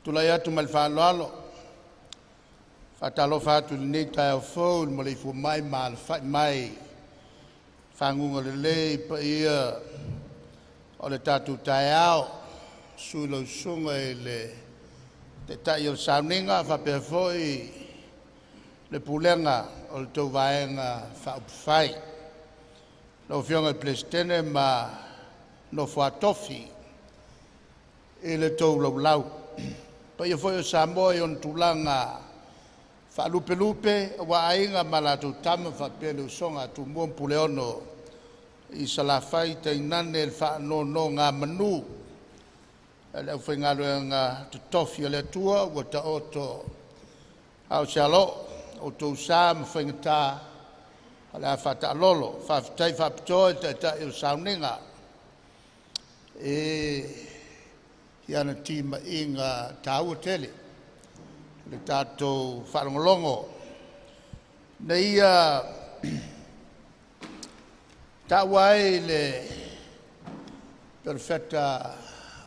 Tulai atu ma le faaaloalo, e faatalofa atu i lenei taeao fou i le maleifua mai ma alafai mai i faguga lelei paia o le tatou taeao. Susu i lau Susuga i le Taitai o le Sauniga faapea foi le Pulega o le tou Vaega Faaupufai. Lau Afioga i le Peresetene ma nofo a tofi i le tou laulau. Le paia foi o Samoa i ona tulaga faalupelupe aua Aiga ma latou Tama faapea le usoga a Tumua ma Puleono i Salafai, tainane le faanonogamanu a le aufaigaluega totofi a le Atua ua taoto a o se aloo outou sa ma faigata o le a faataalolo. Faafetai faapitoa i le Taitai o le Sauniga i ana timaiga taua tele i le tatou faalogologo. Na ia taua ai le Perofeta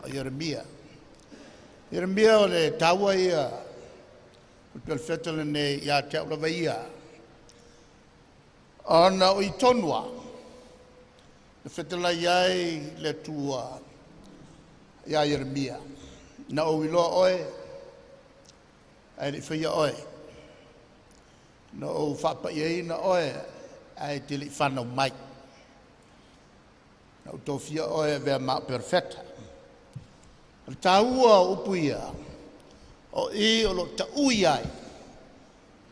o Ieremia. O Ieremia o le taua ia o le Perofeta lenei ia te au lava ia, ona o i tonu lava na fetalai ai le Atua ia Ieremia, “Na ou iloa oe ae le i faia oe, na ou faapaiaina oe ae te le i fanau mai. Na ou tofia oe e avea ma au Perofeta.” O le taua o upu ia, o i o lo o taui ai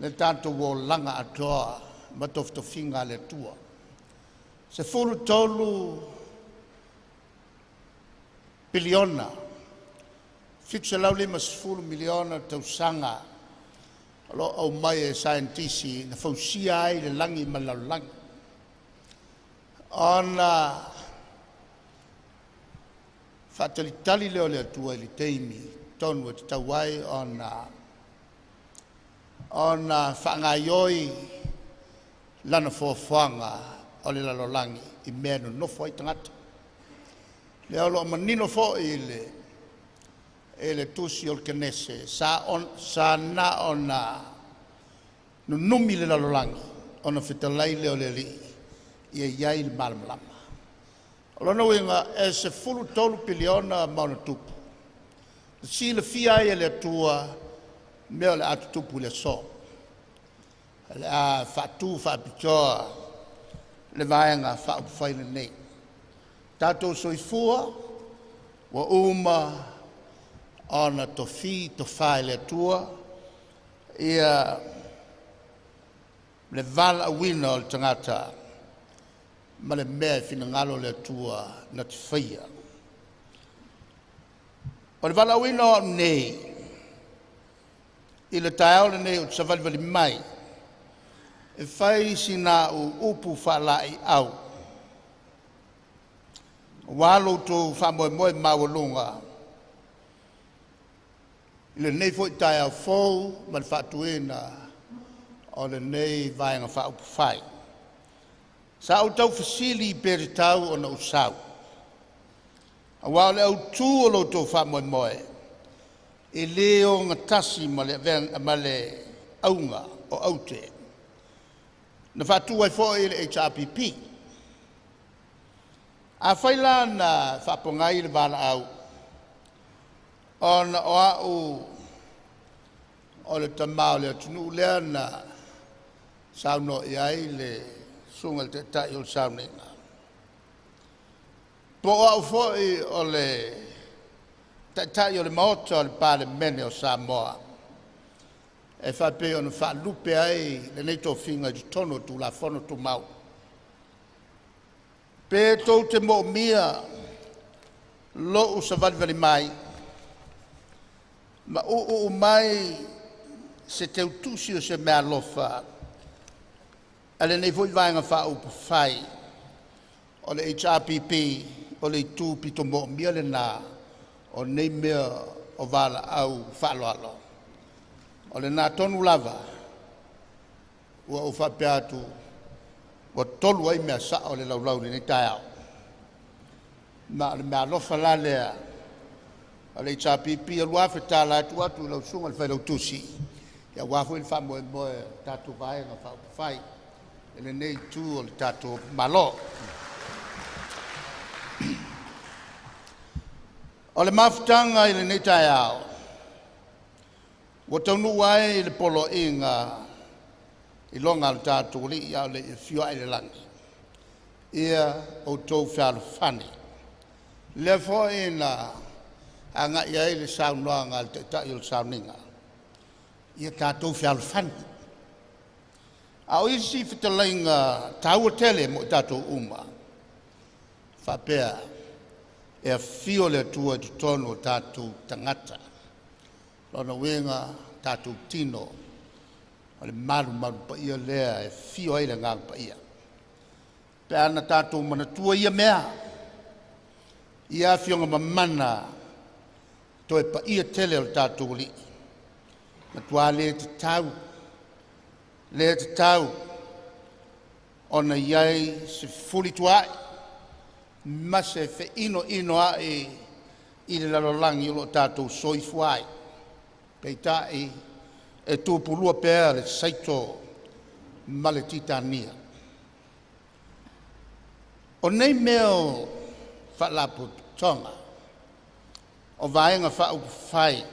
le tatou olaga atoa ma tofitofiga a le Atua. E 13 piliona 750 miliona tausaga o lo o aumai e saienitisi na fausia ai le lagi ma le lalolagi, ona faatalitali lea o le Atua i le taimi tonu e tatau ai ona faagaioi lana foafoaga o le lalolagi i mea e nonofo ai tagata. O lea o lo o manino foi i le tusi o le Kenese sa na ona nunumi le lalolagi ona fetalai lea o le Alii ia i ai le malamalama. O lona uiga e 13 piliona ma ona tupu na silafia ai e le Atua mea o le a tutupu i le aso. O le a faatu faapitoa le Vaega Faaupufai lenei. Tatou soifua ua uma ona tofi tofa e le Atua le valaauina o le tagata ma le mea e finagalo le Atua na te faia. O le valaauina o au nei i le taeao lenei ou te savalivali mai e fai sina au upu faalaeiau aua lo outou faamoemoe maualuga i lenei foi taeao fou ma le faatuina o lenei Vaega Faaupufai. Sa ou tau fesili pe tatau ona ou sau, aua o le autu o lo outou faamoemoe e le ogatasi ma le auga o aute na faatu ai foi le HRPP. Afai la na faapogai le valaau ona o au o le tama o le atunuu lea na saunoa i ai le Susuga i le Taitai o le Sauniga, po o au foi o le Taitai o le Maota o le Palemene o Samoa e faapei ona faalupe ai lenei tofiga i totonu o Tulafono Tumau. Pe tou te moomia lou savalivali mai ma uu mai se teutusi o se meaalofa a lenei foi Vaega Faaupufai o le HRPP, o le itu pito moomia lena o nei mea o valaau faaaloalo. O lena tonu lava ua ou faapea atu ua tolu ai mea sa'o i le laulau i lenei taeao. Ma o le meaalofa la lea A le HRPP, e $2,000 e tuu atu i lau Susuga i le Failautusi aua foi le faamoemoe o le tatou Vaega Faaupufai i lenei itu o le tatou Malo. O le mafutaga i lenei taeao ua taunuu ai le Poloaiga i lona alotatou Alii a o le i afio ae i le lagi, ia outou fealofani. Lea foi na agai ai le saunoaga a le Taitai o le sauniga, ia tatou fealofani. A o isi fetalaiga taua tele mo i tatou uma, e faapea, e afio le Atua i totonu o tatou tagata. O lona uiga o tatou tino o le malumalu paia lea e afio ai le Agaga Paia. Pe a na tatou manatua ia mea, ia Afioga Mamana toe paia tele o le tatou Alii, e matua le tatau, le tatau ona i ai se fefulituaai ma se feinoinoai i le lalolagi o lo o tatou soifua ai. Peitai, e tupulua pea le saito ma le titania. O nei mea o Faalapotopotoga o Vaega Faaupufai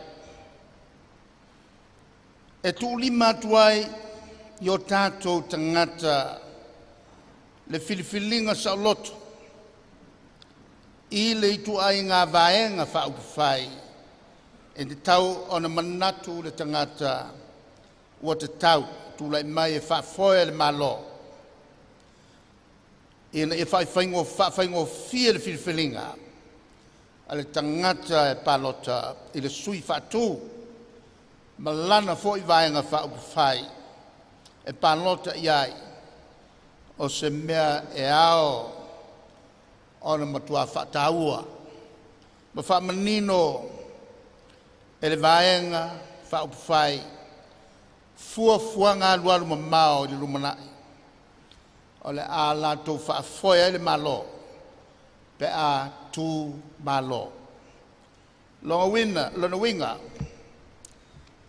e tuulima atu ai i o tatou tagata le filifiliga saoloto i le ituaiga Vaega Faaupufai e tatau ona manatu le tagata ua tatau e tulai mai e faafoe le Malo ina ia faafaigofie le filifiliga a le tagata e palota i le sui faatu ma lana foi Vaega Faaupufai e palota i ai, o se mea e ao ona matua faataua ma faamanino e le Vaega Faaupufai fuafuaga alualumamao i le lumanai o le a latou faafoe ai le Malo pe a tu malo. Lona uiga,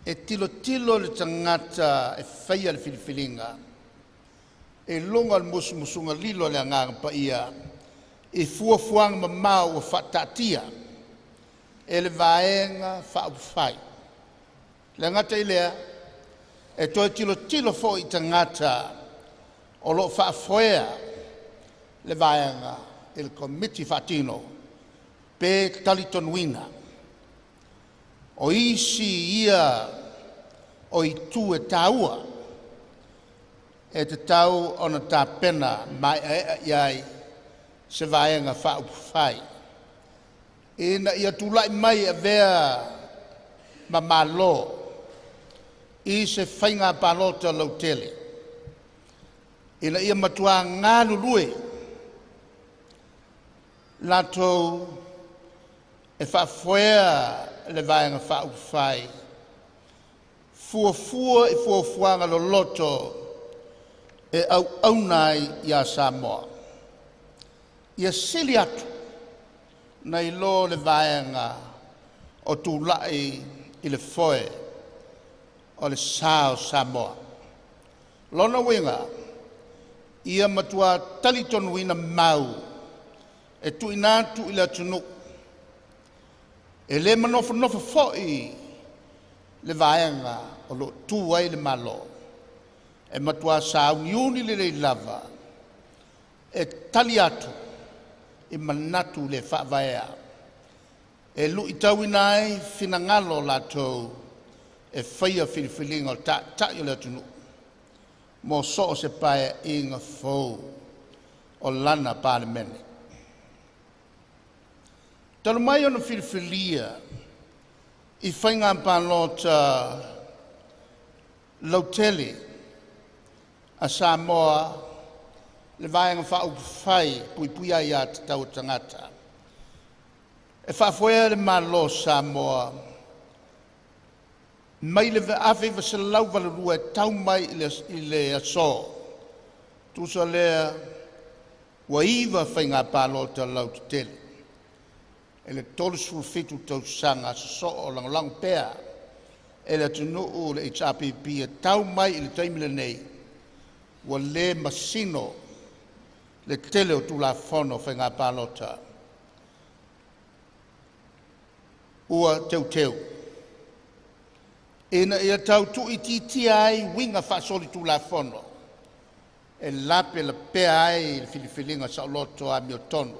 e tilotilo le tagata e faia le filifiliga i luga o le musumusuga lilo a le Agaga Paia i fuafuaga mamao ua faataatia e le Vaega Faaupufai. E le gata i lea, e toe tilotilo foi i tagata o lo o faafoea le Vaega i le Komiti Faatino pe talitonuina o isi ia o itu e taua e tatau ona tapena mae'ae'a i ai se Vaega Faaupufai ina ia tulai mai e avea ma Malo i se faiga palota lautele ina ia matua galulue latou e faafoea le Vaega Faaupufai, fuafua i fuafuaga loloto e auauna ai ia Samoa. Ia sili atu nai lo le Vaega o tulai i le foe o le sa o Samoa. O lona uiga, ia matua talitonuina mau e tuuina atu i le atunuu e le manofonofo foi le vaega o lo o tu ai le Malo, e matua sauniuni lelei lava e tali atu i manatu le faavaea e luitauina ai finagalo o latou e faia filifiliga o Taitai o le atunuu mo so o se Paeaiga fou o lana Palemene. Talu mai ona filifilia i faiga palota lautele a Samoa le Vaega Faaupufai e Puipuia Aia Tatau a Tagata e faafoea le Malo o Samoa mai le 1982 e tau mai i le aso, tusa lea ua 9 faiga palota lautetele. i le 37 tausaga sosoo o lagolago pea e le atunuu le HRPP e tau mai i le taimi lenei ua le masino le tele o Tulafono o Faiga Palota ua teuteu ina ia tau tuuitiitia ai uiga faasolitulafono e lapelapea ai le filifiliga saoloto, amiotonu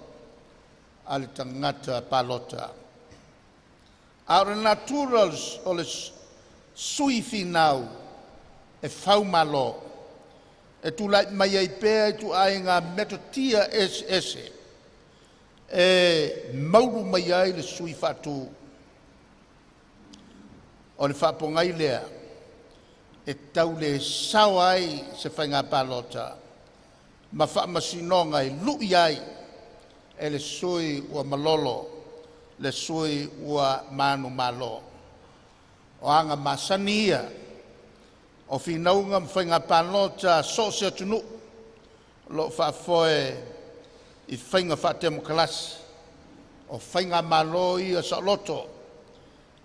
a le tagata palota. A o le natura o le sui finau e faumalo, e tulai mai ai pea ituaiga metotia eseese e maulu mai ai le sui faatu. O le faapogai lea e tau le sao ai se faiga palota ma faamasinoga e lu'i ai e le sui ua malolo le sui ua manumalo. O aga masani ia o finauga ma faiga palota a so o se atunuu o lo o faafoe i faiga faatemokarasi. O faigamalo ia saoloto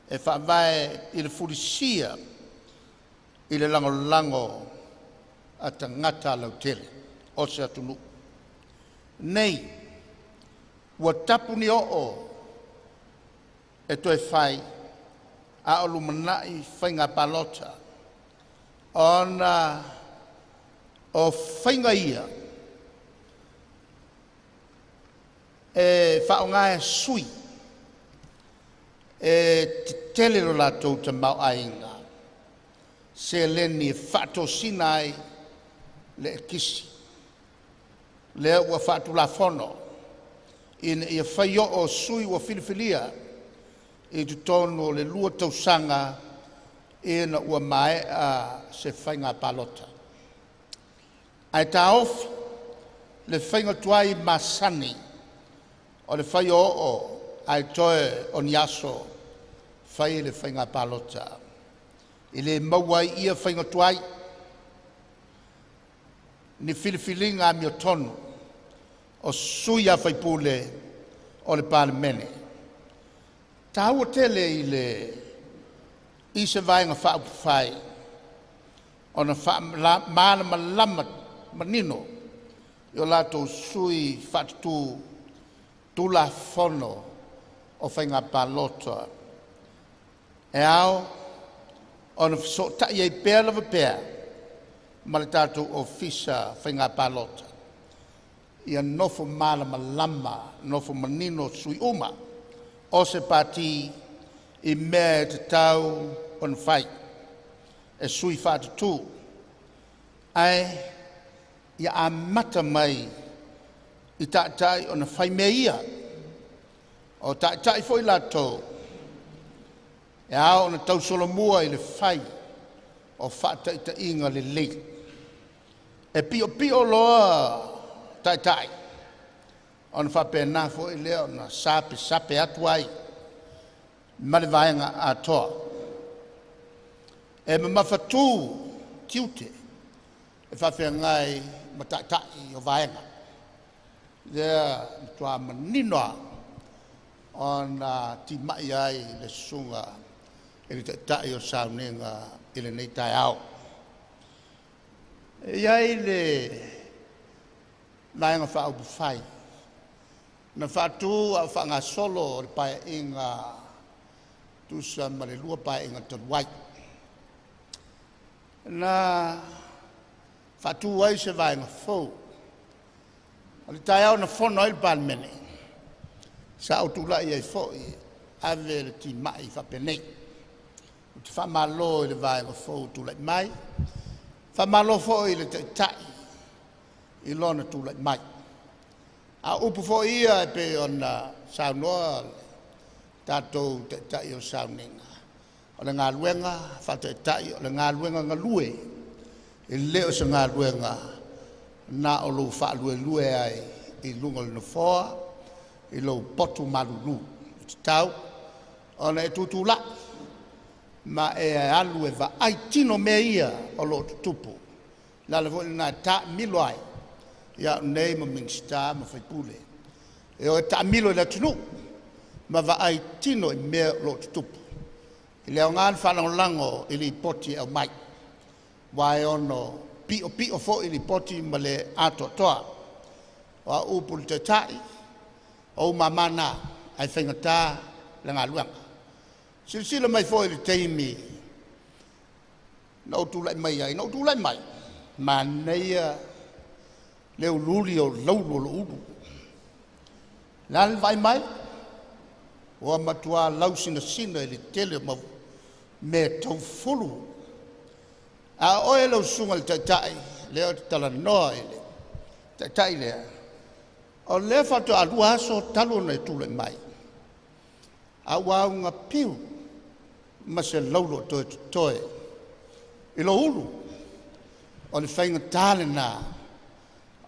e faavae i le fulisia i le lagolago a tagata lautele o se atunuu. Nei ua tapu ni o'o e toe fai a o lumanai faiga palota, ona o faiga ia e faaaoga e sui e tetele lo latou tamaoaiga seleni e faatosina ai le ekisi lea ua faatulafono ina ia fai o'o sui ua filifilia i totonu o le 2 tausaga ina ua maea se faiga palota. Ae taofi le faiga tuai masani o le fai o o'o ae toe o ni aso fai le faiga palota. E le maua ai i ia faiga tuai ni filifiliga amiotonu o sui a faipule o le Palemene. E taua tele i se Vaega Faaupufai ona faamalamalama manino i o latou sui faatutu Tulafono o Faiga Palota e ao ona fesootai ai pea lava pea ma le tatou Ofisa o Faiga Palota ia nofo malamalama, nofo manino sui uma o se Pati i mea e tatau ona fai e sui faatutu, ae ia amata mai i Taitai ona fai mea ia. O Taitai foi latou e ao ona tausolomua i le fai o faataitaiga lelei. E piopio loa Taitai ona faapena foi lea ona sapesape atu ai ma le vaega atoa. E mamafatu tiute e faafeagai ma Taitai o Vaega. O lea e matua manino lava ona timai ai le susuga i le Taitai o le sauniga i lenei taeao. E i ai le Vaega Faaupufai na faatu a o faagasolo le Paeaiga tusa ma le 2 Paeaiga talu ai. Na faatu ai se Vaega fou. O le taeao na fono ai le Palemene, sa ou tulai ai foi e ave le timai faapenei: Ou te faamalo i le Vaega fou ua tulai mai, faamalo foi i le Taitai i lona tulai mai. A o upu foi ia e pei ona saunoa le tatou Taitai o le sauniga, o le galuega faa-Taitai o le galuega galue, e le o se galuega na o lou faaluelue ai i luga o le nofoa i lou potu malulu. E tatau ona e tutulai ma e alu e vaai tino mea ia o lo o tutupu. O le ala foi lena e taamilo ai ia au nei ma Minisita ma sui usufono e o e taamilo i le atunuu. ma vaai tino i mea o lo o tutupu. E le aoga le faalagolago i lipoti e aumai, aua e ono piopio foi lipoti ma le atoatoa. O au upu i le Taitai, o ou mama na, ae faigata le galuega. Silasila mai foi i le taimi na ou tulai mai ai, na ou tulai mai, manaia le uliuli o laulu o lou ulu. O le a le vaai mai? Ua matua lausinasina i le tele o le mau mea tau fufulu. A o oe lau Susuga i le Taitai, lea ou te talanoa i le Taitai lea, o lea faatoa 2 aso talu ona e tulai mai, a ua augapiu ma se laulo o toe totoe i lou ulu. O le faigata lena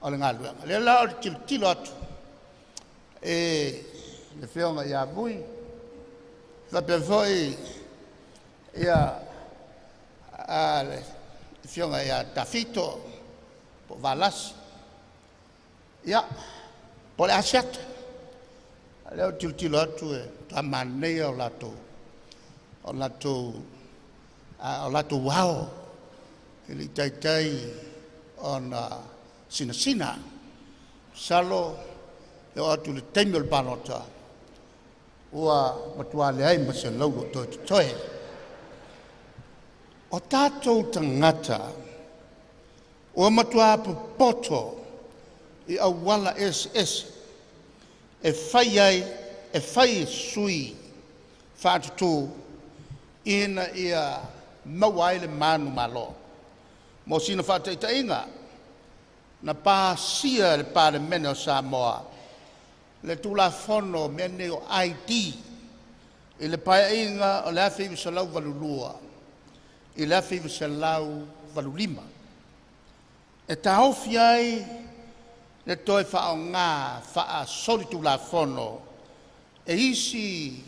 o le galuega. O lea la ou te tilotilo atu i le Afioga ia Vui faapea foi le Afioga ia Tafito po o Valasi, ia, po o le a se ata. A o lea ou te tilotilo atu e matua manaia o latou ao, e le i taitai ona sinasina. Masalo e oo atu i le taimi o le palota ua matua leai ma se laulu o toe totoe. O tatou tagata ua matua popoto i auala eseese e fai ai e fai e sui faatutu ina ia maua ai le manumalo. Mo sina faataitaiga, na pasia e le Palemene o Samoa le Tulafono o mea nei o ID i le Paeaiga o le 1982 i le 1985, e taofi ai le toe faaaoga faasolitulafono e isi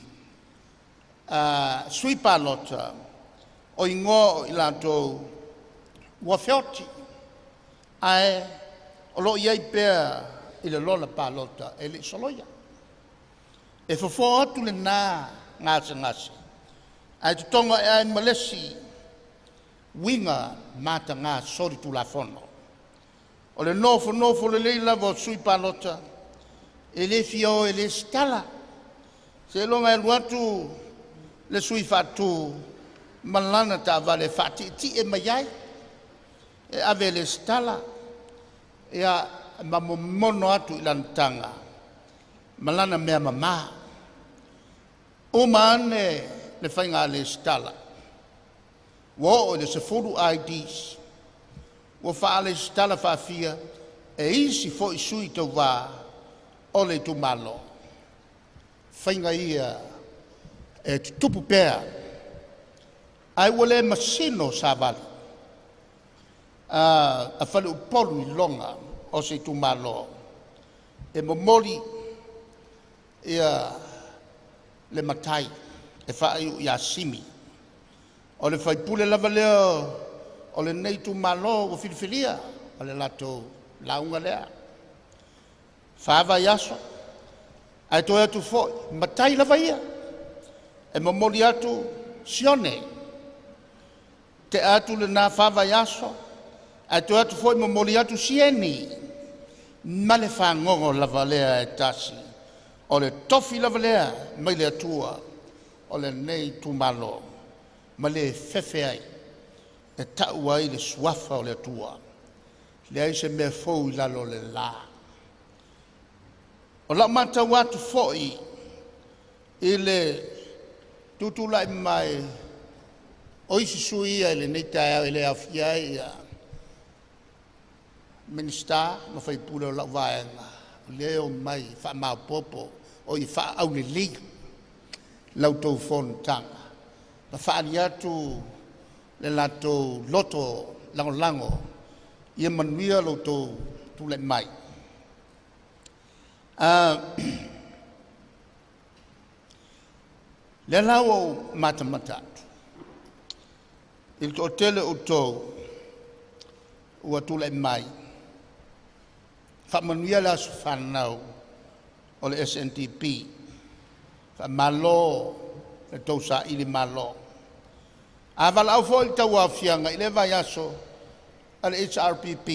sui palota o igoa o i latou ua feoti ae o lo o i ai pea i le lola palota e le i soloia. E fofo atu lena gasegase ae totogo ae ai ma le isi uiga mataga solitulafono. O le nofonofo lelei lava o sui palota e le fia o e resitala, seiloga e alu atu le sui faatu ma lana taavale e faatietie mai ai e ave e resitala, ia, ma momono atu i lana taga ma lana mea mama. Uma ane le faiga resitala ua oo i le 10 IDs ua faa-resitala faafia e isi foi sui tauva o le itumalo. O faiga ia e tutupu pea ae ua le masino savali a faleupolu i loga o se itumalo e momoli le matai e faaiu ia Simi. O le faipule lava lea o lenei itumalo ua filifilia o le latou lauga lea. Fa vaiaso ae toe o atu foi, matai lava ia e momoli atu Sione. Tea atu lena fa vaiaso ae toe o atu foi momoli atu Sieni ma le fagogo lava lea e tasi. O le tofi lava lea mai le Atua o lenei itumalo ma le fefe ai e tau ai le Suafa o le Atua. E leai se mea fou i lalo o le la. O lau matau atu foi i le tutulai mai o isi sui usufono ia i lenei taeao e le aofia ai Minisita ma sui usufono o lau Vaega, lea e omai e faamaopoopo, oi, e faaaulelei la outou fonotaga ma faaali atu le latou loto lagolago ia manuia lo outou tulai mai. O lea la ua ou matamata atu i le toatele o outou ua tulai mai e faamanuia le aso fanau o le SNDP. Faamalo le tou saili malo. A valaau foi le tauaofiaga i lea vaiaso a le HRPP,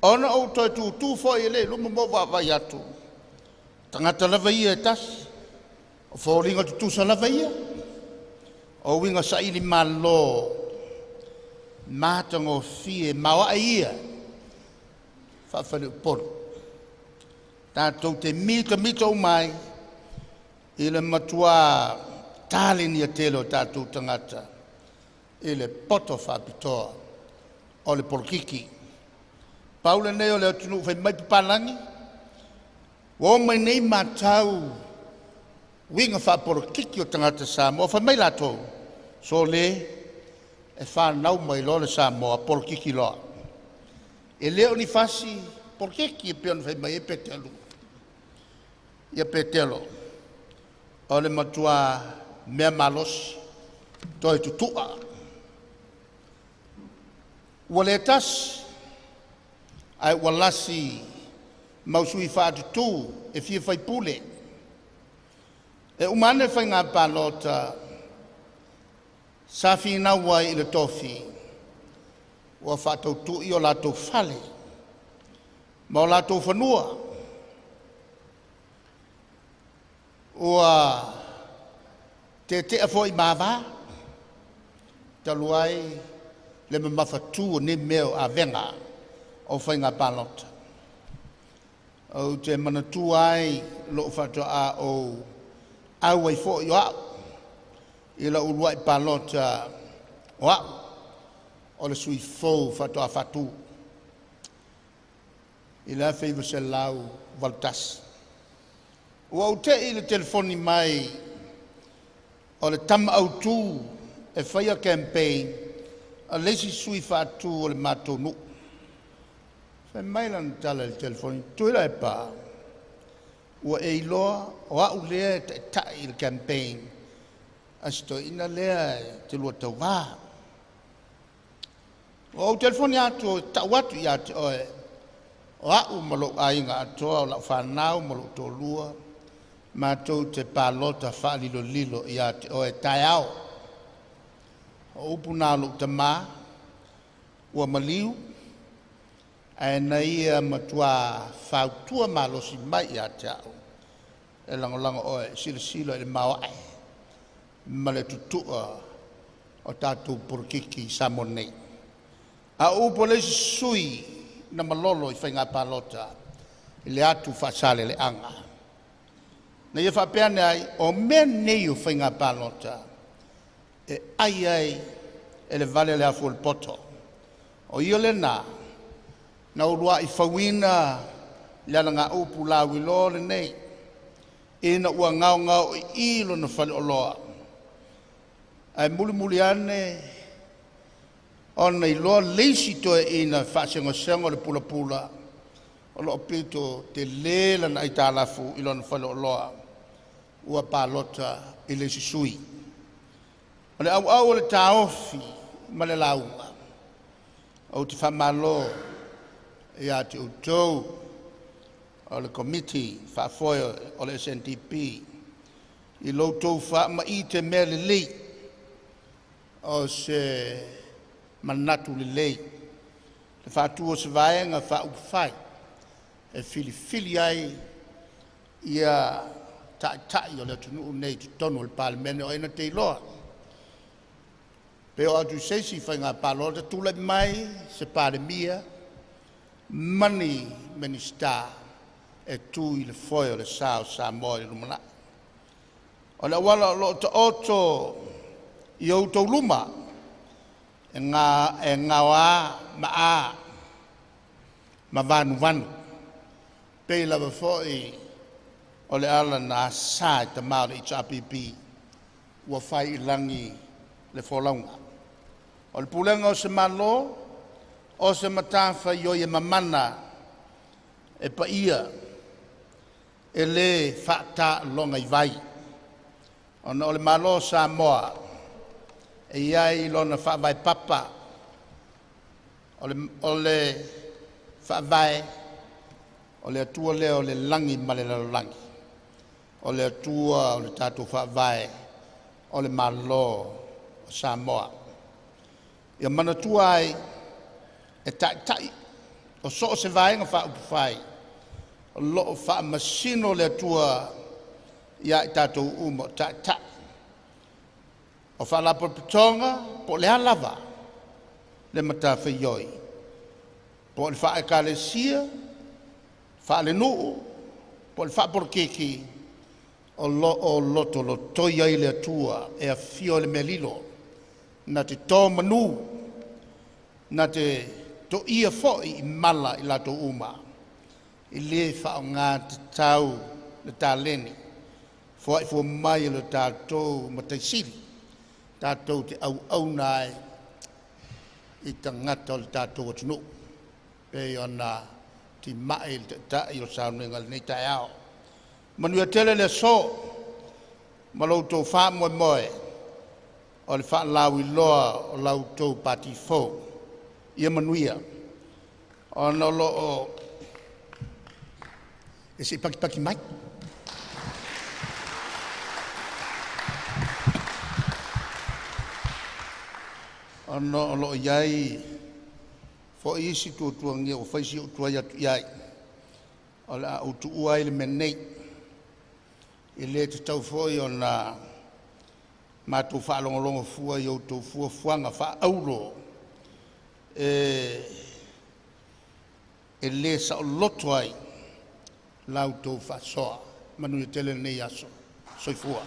ona ou toe tutu foi lea i luma ma ou vaavaai atu, o tagata lava ia e tasi, o foliga tutusa lava ia, o uiga sailimalo matagofie maoae ia faa-faleupolu. Tatou te mitamita uma ai i le matua talenia tele o tatou tagata i le poto faapitoa o le polokiki. Pau lenei o le atunuu fai mai papalagi, ua omai nei matau uiga faapolokiki o tagata Samoa, fai mai latou, sole, e fanau mai loa le Samoa polokiki loa. E le o ni fasi polokiki e pei ona fai mai ai Peteru. Ia Petelo, o le matua mea malosi toe tutu'a. Ua le tasi ae ua lasi mau sui faatutu e fia faipule. E uma ane faiga palota sa finau ai i le tofi, ua faatautu'i o latou fale ma o latou fanua, ua tete'a foi ma ava talu ai le mamafatu o nei mea o avega o faiga palota. Ou te manatua ai lo'u faatoa ou auai foi o a'u i lau uluai palota o a'u o le sui fou faatoa faatu i le 1981. Ua ou te'i i le telefoni mai o le tama autu e faia campaign a le isi sui faatu o le matou nuu. Fai mai lana tala i le telefoni, “Tuilaepa, ua e iloa o au lea e taitai i le campaign a si toeaina lea e te lua tauva. Ua ou telefoni atu e tau atu ia te oe, o au ma lou aiga atoa, o lau fanau ma lou toalua, matou te palota faalilolilo ia te oe taeao.” O upu na a lou tamā ua maliu ae na ia matua fautua malosi mai ia te au, e lagolago oe, silasila i le maoae ma le tutu'a o tatou polokiki i Samoa nei. A o upu a le isi sui na malolo i faiga palota i le atu Faasaleleaga, na ia faapea ane ai, o mea nei o faiga palota e ai ai e le vale le afu o le poto. O ia lena na uluai fauina le alagaupu lauiloa lenei ina ua gaogaoi'i lona faleoloa ae mulimuli ane ona iloa le isi toeaina e faasegosego le pulapula o lo o pito tele lana aitalafu i lona faleoloa ua palota i le isi sui. O le auau o le taofi ma le lauga, ou te faamalo ia te outou o le Komiti Faafoe o le SNDP i lo outou faamaite mea lelei o se manatu lelei le faatu o se Vaega Faaupufai e filifili ai ia Taitai o le atunuu lenei i totonu o le Palemene. O ai na te iloa pe oo atu i se isi faiga palota tulai mai se Palemia ma ni Minisita e tu i le foe o le sa o Samoa i le lumanai. O le auala o lo o taoto i o outou luma e gaoa maa ma vanuvanu, pei lava foi o le ala na asa e tama o le HRPP ua fai i lagi le folauga. O le pulega o se Malo o se matafaioi e mamana, e paia, e le faataaloga i vai, ona o le Malo o Samoa e i ai lona faavae papa, o le faavae o le Atua lea o le lagi ma le lalolagi. o le Atua o le tatou Faavae o le Malo o Samoa. Ia manatua ai e Taitai o so o se Vaega Faaupufai o lo o faamasino le Atua ia i tatou uma o Taitai o Faalapotopotoga po o le a lava le matafaioi, po o le faa-Ekalesia, faalenuu po o le faapolokiki, o lo o lotolotoi ai le Atua e afio i le mea lilo na te to manu, na te toia foi i mala i latou uma e le faaaoga tatau le taleni e foaifua mai e lo tatou Matai Sili tatou te auauna ai i tagata o le tatou atunuu, pei ona timai le Taitai o le sauniga i lenei taeao. Manuia tele le aso ma lo outou faamoemoe o le faalauiloa o la outou Pati fou. Ia manuia. Ona o lo o… ia se i paki paki mai. Ona o lo o i ai foi isi tuatuagia ua fai si ou tuai atu i ai, o le a ou tuua ai le mea nei. E le tatau foi ona matou faalogologo fua i a outou fuafuaga faaauro e le saoloto ai la outou faasoa. Manuia tele lenei aso. Soifua.